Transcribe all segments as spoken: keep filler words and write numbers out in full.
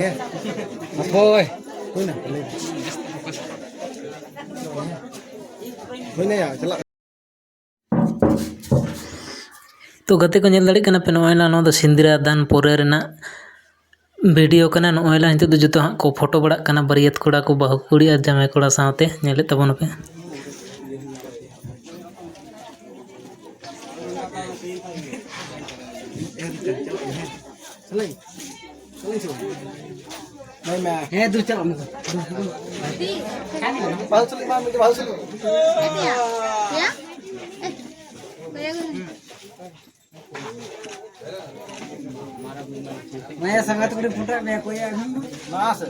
ᱦᱮᱸ᱾ ᱦᱳᱭ᱾ ᱦᱩᱭᱱᱟ, ᱞᱟᱹᱭ ᱢᱮ᱾ ᱦᱩᱭᱱᱟ ᱭᱟ, ᱪᱟᱞᱟᱜ᱾ ᱛᱚ ᱜᱟᱛᱮ ᱠᱚ, ᱧᱮᱞ ᱫᱟᱲᱮᱭᱟᱜ ᱠᱟᱱᱟ ᱯᱮ, ᱱᱚᱜᱼᱚᱭ ᱱᱟ ᱱᱚᱣᱟ ᱫᱚ ᱥᱤᱸᱫᱽᱨᱟᱹ ᱫᱟᱱ ᱯᱚᱨᱮ ᱨᱮᱱᱟᱜ ᱵᱷᱤᱰᱤᱭᱳ ᱠᱟᱱᱟ᱾ ᱱᱚᱜᱼᱚᱭ ᱱᱟ ᱱᱤᱛᱚᱜ ᱫᱚ ᱡᱚᱛᱚ ᱦᱟᱸᱜ ᱠᱚ ᱯᱷᱳᱴᱳ ᱵᱟᱲᱟᱜ ᱠᱟᱱᱟ, ᱵᱟᱹᱨᱭᱟᱹᱛ ᱠᱚᱲᱟ ᱠᱚ, ᱵᱟᱹᱦᱩ ᱠᱩᱲᱤ ᱟᱨ ᱡᱟᱶᱟᱭ ᱠᱚᱲᱟ ᱥᱟᱶᱛᱮ᱾ ᱧᱮᱞᱮᱫ ᱛᱟᱵᱚᱱᱟᱯᱮ᱾ ᱦᱮᱸ, ᱫᱩ ᱪᱟᱞᱟᱜ ᱢᱮ᱾ ᱵᱟᱦᱩ ᱪᱟᱞᱤ ᱢᱟ, ᱢᱤᱫ ᱵᱟᱦᱩ ᱪᱟᱞᱤ᱾ ᱦᱮᱸ, ᱥᱟᱸᱜᱟᱛ ᱠᱚᱨᱮ ᱯᱷᱳᱴᱳ ᱢᱮ, ᱚᱠᱚᱭᱟᱜ ᱢᱟ ᱥᱮ᱾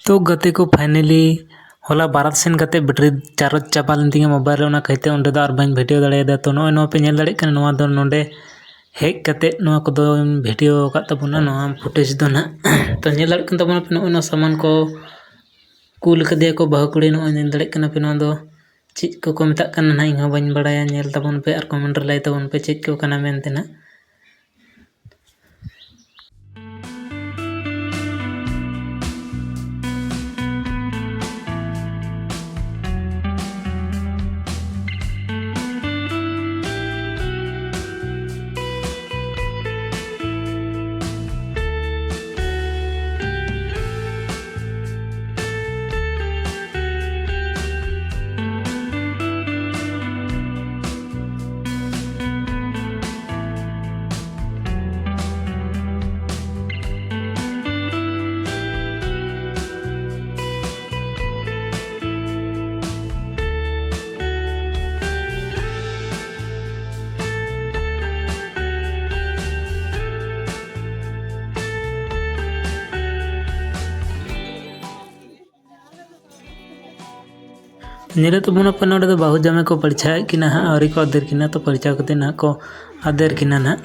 ᱛᱚ ᱜᱟᱛᱮ ᱠᱚ, finally ᱦᱚᱞᱟ ᱵᱟᱨᱟᱛ ᱥᱮᱱ ᱠᱟᱛᱮ battery charge ᱪᱟᱵᱟ ᱞᱮᱱ ᱛᱤᱧᱟᱹ mobile ᱨᱮ, ᱚᱱᱟ ᱠᱷᱟᱹᱛᱤᱨ ᱚᱸᱰᱮ ᱫᱚ ᱟᱨ ᱵᱟᱹᱧ video ᱫᱟᱲᱮᱭᱟᱫᱟ᱾ ᱛᱚ ᱱᱚᱜᱼᱚᱭ ᱱᱚᱣᱟ ᱯᱮ ᱧᱮᱞ ᱫᱟᱲᱮᱭᱟᱜ ᱠᱟᱱᱟ, ᱱᱚᱣᱟ ᱫᱚ ᱱᱚᱰᱮ ᱦᱮᱡ ᱠᱟᱛᱮ ᱱᱚᱣᱟ ᱠᱚᱫᱚᱧ video ᱟᱠᱟᱫ ᱛᱟᱵᱚᱱᱟ, ᱱᱚᱣᱟ footage ᱫᱚ ᱱᱟᱦᱟᱜ᱾ ᱛᱚ ᱧᱮᱞ ᱫᱟᱲᱮᱭᱟᱜ ᱠᱟᱱ ᱛᱟᱵᱚᱱᱟ ᱯᱮ, ᱱᱚᱜᱼᱚᱭ ᱱᱚᱣᱟ ᱥᱟᱢᱟᱱ ᱠᱚ ᱠᱩᱞ ᱠᱟᱫᱮᱭᱟ ᱠᱚ ᱵᱟᱹᱦᱩ ᱠᱩᱲᱤ᱾ ᱱᱚᱜᱼᱚᱭ ᱧᱮᱞ ᱫᱟᱲᱮᱭᱟᱜ ᱠᱟᱱᱟ ᱯᱮ, ᱱᱚᱣᱟ ᱫᱚ ᱪᱮᱫ ᱠᱚᱠᱚ ᱢᱮᱛᱟᱜ ᱠᱟᱱᱟ ᱱᱟᱦᱟᱜ, ᱤᱧ ᱦᱚᱸ ᱵᱟᱹᱧ ᱵᱟᱲᱟᱭᱟ᱾ ᱧᱮᱞ ᱛᱟᱵᱚᱱ ᱯᱮ ᱟᱨ comment ᱨᱮ ᱞᱟᱹᱭ ᱛᱟᱵᱚᱱ ᱯᱮ ᱪᱮᱫ ᱠᱚ ᱠᱟᱱᱟ ᱢᱮᱱᱛᱮ ᱱᱟᱦᱟᱜ᱾ ᱧᱮᱞᱮᱫ ᱛᱟᱵᱚᱱᱟᱯᱮ, ᱱᱚᱰᱮ ᱫᱚ ᱵᱟᱹᱦᱩ ᱡᱟᱶᱟᱭ ᱠᱚ ᱯᱟᱨᱪᱟᱣᱮᱫ ᱠᱤᱱᱟ ᱦᱟᱸᱜ, ᱟᱹᱣᱨᱤ ᱠᱚ ᱟᱫᱮᱨ ᱠᱤᱱᱟ, ᱛᱚ ᱯᱟᱨᱪᱟᱣ ᱠᱟᱛᱮ ᱱᱟᱦᱟᱜ ᱠᱚ ᱟᱫᱮᱨ ᱠᱤᱱᱟ ᱱᱟᱦᱟᱜ᱾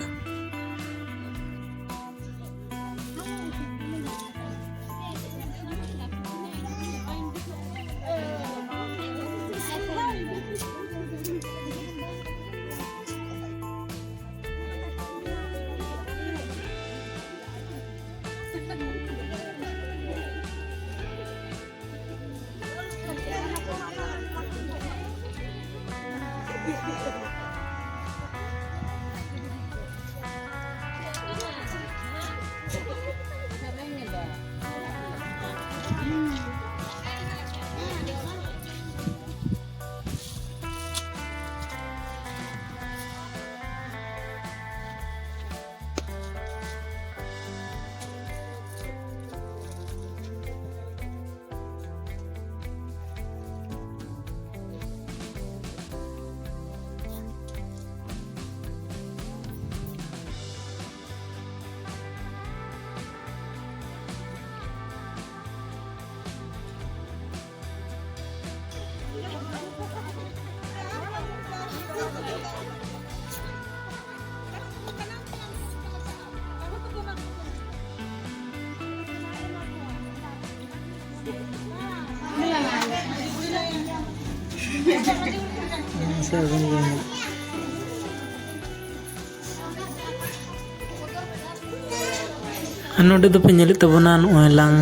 ᱟᱨ ᱱᱚᱰᱮ ᱫᱚᱯᱮ ᱧᱮᱞᱮᱫ ᱛᱟᱵᱚᱱᱟ, ᱱᱚᱜᱼᱚᱭ ᱞᱟᱝ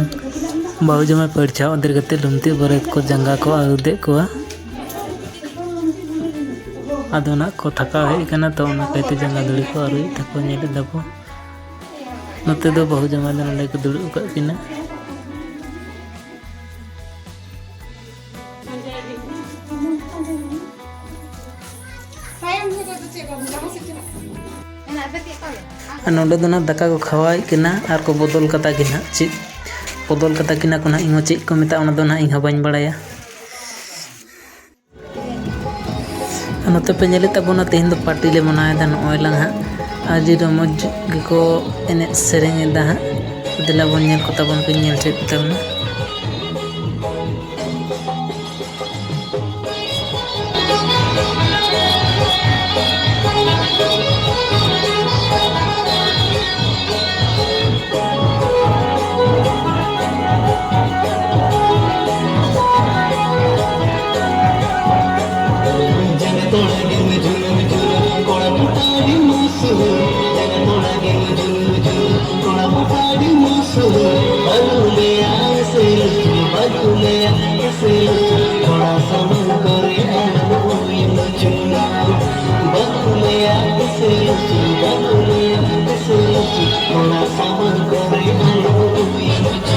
ᱵᱟᱹᱦᱩ ᱡᱟᱶᱟᱭ ᱯᱟᱹᱲᱪᱷᱟᱣ ᱟᱫᱮᱨ ᱠᱟᱛᱮ ᱞᱩᱢᱛᱤ ᱵᱟᱹᱨᱭᱟᱹᱛ ᱠᱚ ᱡᱟᱸᱜᱟ ᱠᱚ ᱟᱹᱨᱩᱵᱮᱫ ᱠᱚᱣᱟ᱾ ᱟᱫᱚ ᱱᱟᱜ ᱠᱚ ᱛᱷᱟᱠᱟᱣ ᱦᱮᱡ ᱟᱠᱟᱱᱟ, ᱛᱚ ᱚᱱᱟ ᱠᱟᱭᱛᱮ ᱡᱟᱸᱜᱟ ᱫᱷᱩᱲᱤ ᱠᱚ ᱟᱹᱨᱩᱵᱮᱫ ᱛᱟᱠᱚᱣᱟ, ᱧᱮᱞᱮᱫ ᱫᱟᱵᱚ᱾ ᱱᱚᱛᱮ ᱫᱚ ᱵᱟᱹᱦᱩ ᱡᱟᱶᱟᱭ ᱫᱚ ᱱᱚᱰᱮ ᱠᱚ ᱫᱩᱲᱩᱵ ᱟᱠᱟᱫ ᱠᱤᱱᱟ᱾ ᱟᱨ ᱱᱚᱰᱮ ᱫᱚ ᱱᱟᱜ ᱫᱟᱠᱟ ᱠᱚ ᱠᱷᱟᱣᱟᱣᱮᱫ ᱠᱤᱱᱟ ᱟᱨ ᱠᱚ ᱵᱚᱫᱚᱞ ᱠᱟᱛᱟ ᱠᱤᱱᱟ᱾ ᱪᱮᱫ ᱵᱚᱫᱚᱞ ᱠᱟᱛᱟ ᱠᱤᱱᱟ ᱠᱚ ᱱᱟᱜ, ᱤᱧ ᱦᱚᱸ ᱪᱮᱫ ᱠᱚ ᱢᱮᱛᱟᱜᱼᱟ, ᱚᱱᱟ ᱫᱚ ᱱᱟᱜ ᱤᱧ ᱦᱚᱸ ᱵᱟᱹᱧ ᱵᱟᱲᱟᱭᱟ᱾ ᱟᱨ ᱱᱚᱛᱮ ᱯᱮ ᱧᱮᱞᱮᱫ ᱛᱟᱵᱚᱱᱟ, ᱛᱮᱦᱮᱧ ᱫᱚ ᱯᱟᱨᱴᱤ ᱞᱮ ᱢᱟᱱᱟᱣᱮᱫᱟ᱾ ᱱᱚᱜᱼᱚᱭ ᱞᱟᱝ ᱦᱟᱸᱜ ᱟᱹᱰᱤ ᱨᱚᱢᱚᱡᱽ ᱜᱮᱠᱚ ᱮᱱᱮᱡ ᱥᱮᱨᱮᱧ ᱮᱫᱟ ᱦᱟᱸᱜ᱾ ᱫᱮᱞᱟ ᱵᱚᱱ ᱧᱮᱞ ᱠᱚᱛᱟ ᱵᱚᱱ ᱯᱮ, ᱧᱮᱞ ᱦᱚᱪᱚᱭᱮᱫ ᱠᱚᱛᱟ ᱵᱚᱱᱟ᱾ ᱛᱚᱲᱟ ᱜᱮᱢ ᱡᱩᱞᱩᱢ ᱡᱩᱞᱩᱢ, ᱠᱚᱲᱟ ᱯᱷᱩᱴᱟᱹ ᱟᱹᱰᱤ ᱢᱩᱥᱩᱞ᱾ ᱛᱚᱲᱟ ᱜᱮᱢ ᱡᱩᱞᱩᱢ ᱡᱩᱞᱩᱢ, ᱠᱚᱲᱟ ᱯᱷᱩᱴᱟᱹ ᱟᱹᱰᱤ ᱢᱩᱥᱩᱞ᱾ ᱵᱟᱹᱱᱩᱜ ᱢᱮᱭᱟ ᱮᱥᱮ ᱞᱩᱪᱩ, ᱵᱟᱹᱱᱩᱜ ᱢᱮᱭᱟ ᱮᱥᱮ ᱞᱩᱪᱩ᱾ ᱠᱚᱲᱟ ᱥᱟᱢᱟᱝ ᱠᱚᱨᱮ ᱟᱞᱚᱢ ᱩᱭᱩᱝ ᱞᱩᱪᱩ᱾ ᱵᱟᱹᱱᱩᱜ ᱢᱮᱭᱟ ᱮᱥᱮ ᱞᱩᱪᱩ, ᱵᱟᱹᱱᱩᱜ ᱢᱮᱭᱟ ᱮᱥᱮ ᱞᱩᱪᱩ᱾ ᱠᱚᱲᱟ ᱥᱟᱢᱟᱝ ᱠᱚᱨᱮ ᱟᱞᱚᱢ ᱩᱭᱩᱝ ᱞᱩᱪᱩ᱾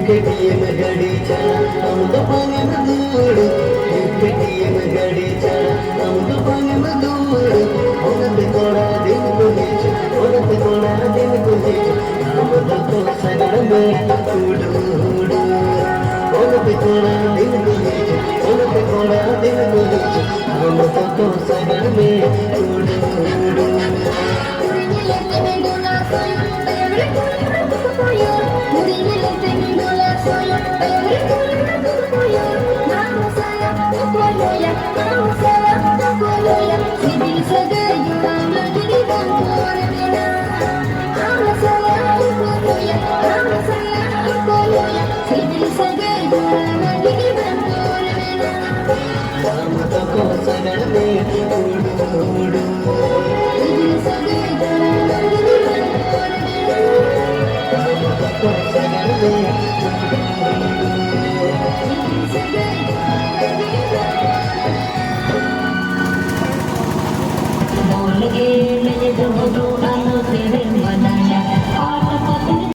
ᱠᱮᱴᱤᱭᱮᱢ ᱜᱟᱹᱰᱤ ᱪᱟᱞᱟᱜ ᱟᱢ ᱫᱚ ᱵᱟᱝ ᱮᱢ ᱫᱩᱲᱩᱵ, ᱠᱮᱴᱤᱭᱮᱢ ᱜᱟᱹᱰᱤ ᱪᱟᱞᱟᱜ ᱟᱢ ᱫᱚ ᱵᱟᱝ ᱮᱢ ᱫᱩᱲᱩᱵ᱾ ᱚᱱᱟᱛᱮ ᱠᱚᱲᱟ ᱫᱤᱱ ᱠᱚ ᱦᱤᱡᱩᱜ, ᱚᱱᱟᱛᱮ ᱠᱚᱲᱟ ᱫᱤᱱ ᱠᱚ ᱦᱤᱡᱩᱜ᱾ ᱟᱢ ᱫᱚ ᱛᱚ ᱥᱟᱜᱟᱲ ᱢᱮ ᱩᱰᱩᱠ, ᱩᱰᱩᱠ᱾ ᱚᱱᱟᱛᱮ ᱠᱚᱲᱟ ᱫᱤᱱ ᱠᱚ ᱦᱤᱡᱩᱜ, ᱚᱱᱟᱛᱮ ᱠᱚᱲᱟ ᱫᱤᱱ ᱠᱚ ᱦᱤᱡᱩᱜ᱾ ᱟᱢ ᱫᱚ ᱛᱚ ᱥᱟᱜᱟᱲ ᱢᱮ ᱩᱰᱩᱠ, ᱩᱰᱩᱠ᱾